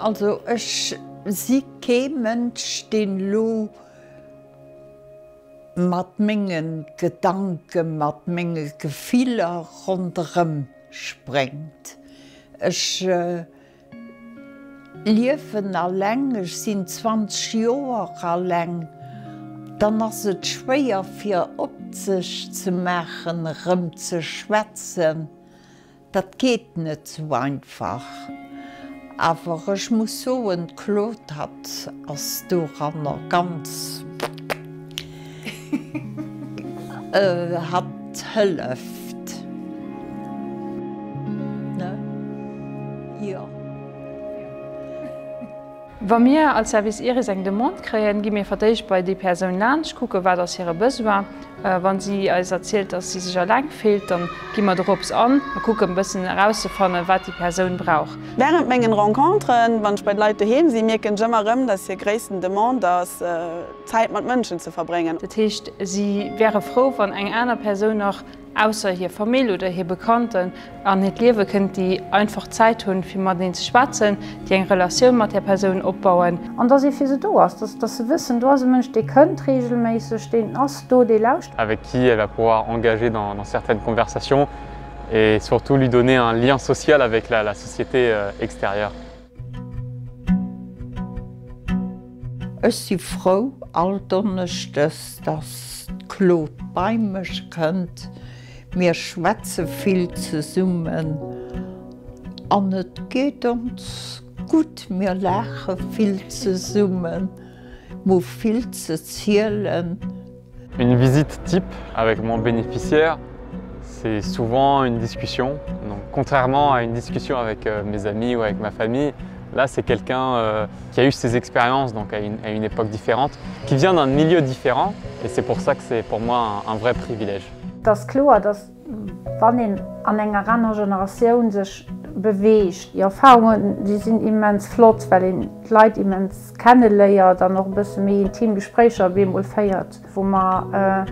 Also ech si kee Mënsch, deen elo mat menge Gedanken, mat menge Gefiller ronderëm spréngt. Ech liewen alleng, ech sinn 20 Joer alleng, dann ass et schwéier fir op sech ze maachen, erëm ze schwätzen. Dat geet net sou einfach. Awer ech muss soen, d'Claude, hatt ass doranner ganz, hatt hëlleft, ne? Jo. Wa mir als Service Iris eng Demande kréien, gi mir fir d'éischt bei déi Persoun laanscht, kucke wat ass hire Besoin. Wa si eis erzielt, dass si sech eleng fillt, dann gi mer dorops an a kucken e bëssen erauszefannen, wat déi Persoun brauch. Wärend mengen Renconteren, wann ech bei de Leit doheem sinn, mierken ech ëmmer erëm, dass hir gréissten Demande ass, Zäit mat Mënschen ze verbréngen. Dat heescht, si wäre frou, wann eng aner Persoun nach ausser hir Famill oder hir Bekannten, an hiert Liewe kënnt, déi einfach Zäit hunn, fir mateneen ze schwätzen, déi eng Relatioun mat där Persoun opbauen. An dass ee fir se do ass, dass dass se wëssen, do ass e Mënsch, dee kënnt reegelméisseg, deen ass do, dee lauschtert. Avec qui elle va pouvoir engager dans dans certaines conversations et surtout lui donner un lien social avec la la société extérieure. Ech si frou all Donneschdes, dass d'Claude bei mech kënnt. Mir schwätze vill zesummen an et geet ons gutt. Mir laache vill zesummen, mir hu vill ze zielen. Une visite type avec mon bénéficiaire, c'est souvent une discussion. Donc, contrairement à une discussion avec euh, mes amis ou avec ma famille, là c'est quelqu'un euh, qui a eu ses expériences donc à une, à une époque différente, qui vient d'un milieu différent et c'est pour ça que c'est pour moi un, un vrai privilège. Et ass kloer, dass wann een an enger aner Generatioun sech beweegt, déi Erfahrungen, déi sinn immens flott, well een d'Leit immens kenneléiert an och e bësse méi intim Gespréicher op eemol féiert, wou mer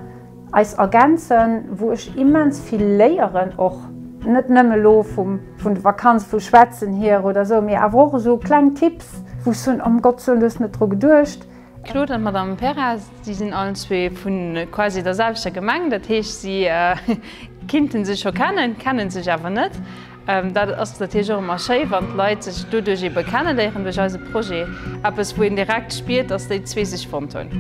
eis ergänzen, wou ech immens vill léieren och, net nëmme elo vum, vun de Vakanz, vu Schwätzen hier oder esou, mee awer och esou kleng Tipps, wou ech soen, ëm Gottes Wëllen, du hues net dru geduecht. D'Claude an d'Madame Perez, si sinn allen zwee vu quasi der selwechter Gemeng, dat heescht si kinnten sech scho kennen, kennen sech awer net. Dat ass natierlech och ëmmer schéi, wann d'Leit sech doduerch ebe kenneléieren, duerch eise Projet. Eppes wou een direkt spiert, datt déi zwee sech fonnt hunn.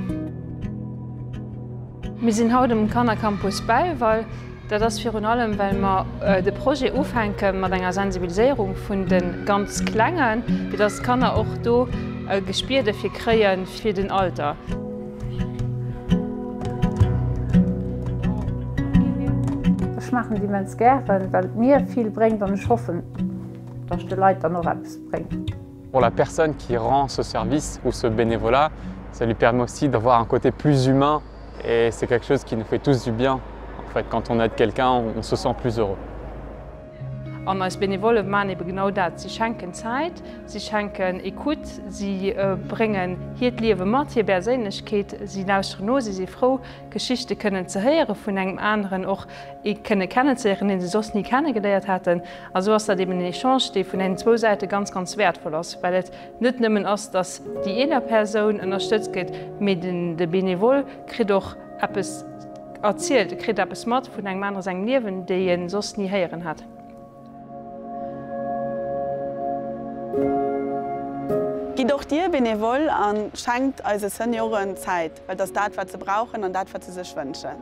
Mir sinn haut um Kannercampus Belval. Dat ass virun allem, well mer de Projet ufänke mat enger Sensibiliséierung vun de ganz Klengen, fir dass d'Kanner och do e Gespier derfir kréie fir den Alter. Ech maachen et immens gären, well et mir vill bréngt an ech hoffen, dass ech de Leit dann och eppes bréngen. Pour la personne qui rend ce service ou ce bénévolat, ça lui permet aussi d'avoir un côté plus humain et c'est quelque chose qui nous fait tous du bien. En fait, quand on aide quelqu'un, on se sent plus heureux. An eis Benevolle maachen ebe genau dat, si schenken Zäit, si schenken Ecoute, si bréngen hiert Liewe mat, hir Perséinlechkeet, si lauschteren no, si si frou, Geschichte kënnen ze héiere vun engem aneren, och ee kënne kennenzeléieren, dee se soss ni kennegeléiert haten. A sou ass dat eben en Echange, dee vun den zwou Säite ganz, ganz wäertvoll ass, well et net nëmmen ass, dass déi eeler Persoun ënnerstëtzt gëtt, mee den, de Benevole kritt och eppes erzielt, e kritt eppes mat vun engem anere sengem Liewen, déi e soss ni héieren hätt. Gitt och Dir Benevole a schenkt eise Senioren Zäit, well et ass dat, wat se brauchen an dat, wat se sech wënschen.